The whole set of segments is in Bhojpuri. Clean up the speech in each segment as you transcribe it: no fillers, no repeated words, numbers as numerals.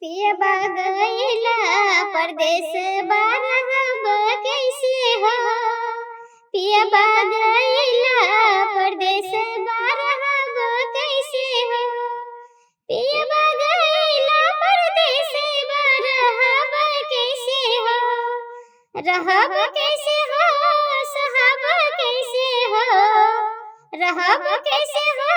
पियबा गइला परदेस बारहब कैसे हो। पियबा गइला परदेस बारहब कैसे हो। पियबा गइला परदेस बारहब कैसे हो। रहब कैसे हो सहब कैसे हो। रहब कैसे हो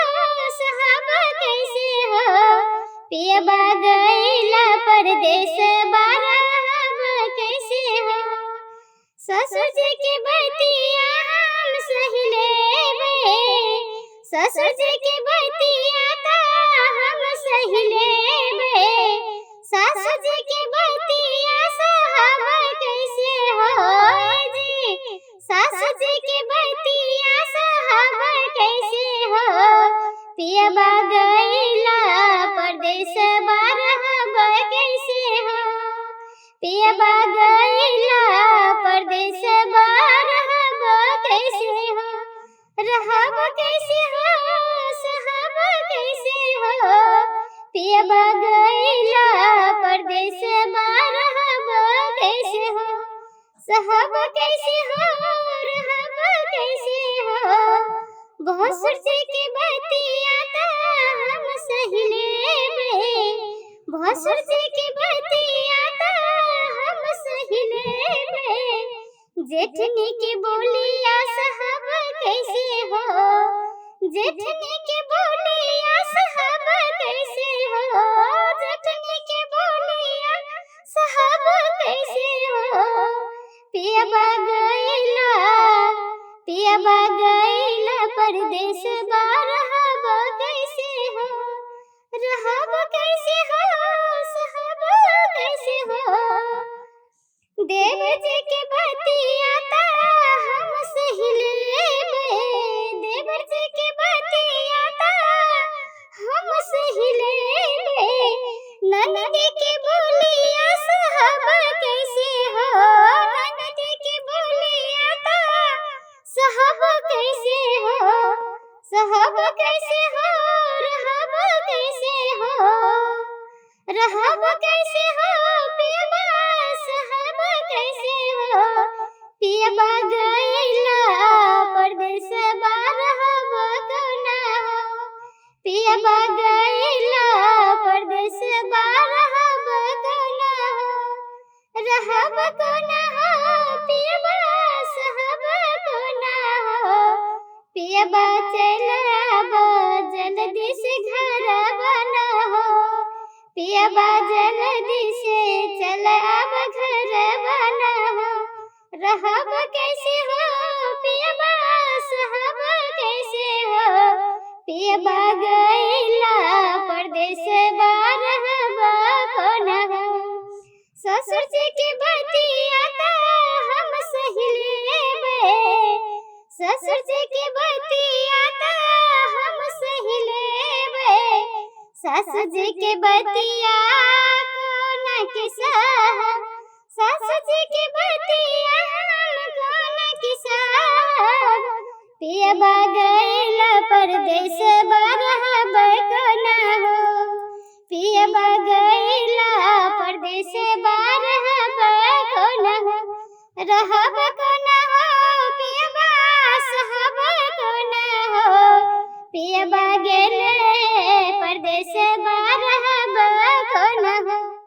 सहब कैसे हो। पियबा गइला परदेस बारहब कैसे हो। ससुर जी के बतिया हम सही लेबे। ससुर जी के बतिया ता हम सही लेबे। सासु जी के बतिया सहब कैसे हो जी। सासु जी के बतिया सहब कैसे हो। पियबा गइला परदेस बारहब कैसे हो। पियबा गइला परदेस बारहब कैसे हो। रहब कैसे हो सहब कैसे हो। पियबा गइला परदेस बारहब कैसे हो। सहब कैसे हो रहब कैसे हो। भोसुर जी के बतिया ता हम सही लेबे। भोसुर जी के बतिया ता हम सही लेबे। जेठनी के बोलिया सहब कैसे हो। जेठनी के बोलिया सहब कैसे हो। जेठनी के बोलिया सहब कैसे हो। पियबा गइला, पियबा गइला परदेस बारहब कैसे हो। रहब कैसे हो सहब कैसे हो। देव जी के बतिया ता हम सही लेबे। देव जी के बतिया ता हम सही लेबे। ननद के बोलिया सहब कैसे हो। ननद के बोलिया ता सहब कैसे हो। सहब कैसे हो रहब कैसे हो। रहब कैसे हो पियबा सहब कैसे हो। पियबा गइला परदेस बारहब कोना हो। पियबा गइला परदेस बारहब कोना हो। रहब कोना हो पियबा सहब कोना हो। पियबा चल आब जल्दी से घर बना हो। पियबा जल्दी से चल आब घर बना हो। रहब कैसे हो पियबा सहब कैसे हो। पियबा गइला परदेस बारहब कोना हो। ससुर जी के बतिया ता हम सही लेबे। ससुर जी के बतिया ता हम सही लेबे। सासु जी के बतिया कोना के सहब। सासु जी के बतिया हम कोना के सहब। पियबा गइला परदेस बारहब कोना हो। पियबा गइला परदेस बारहब कोना हो। रहब कोना हो पियबा सहब कोना हो। पियबा गेल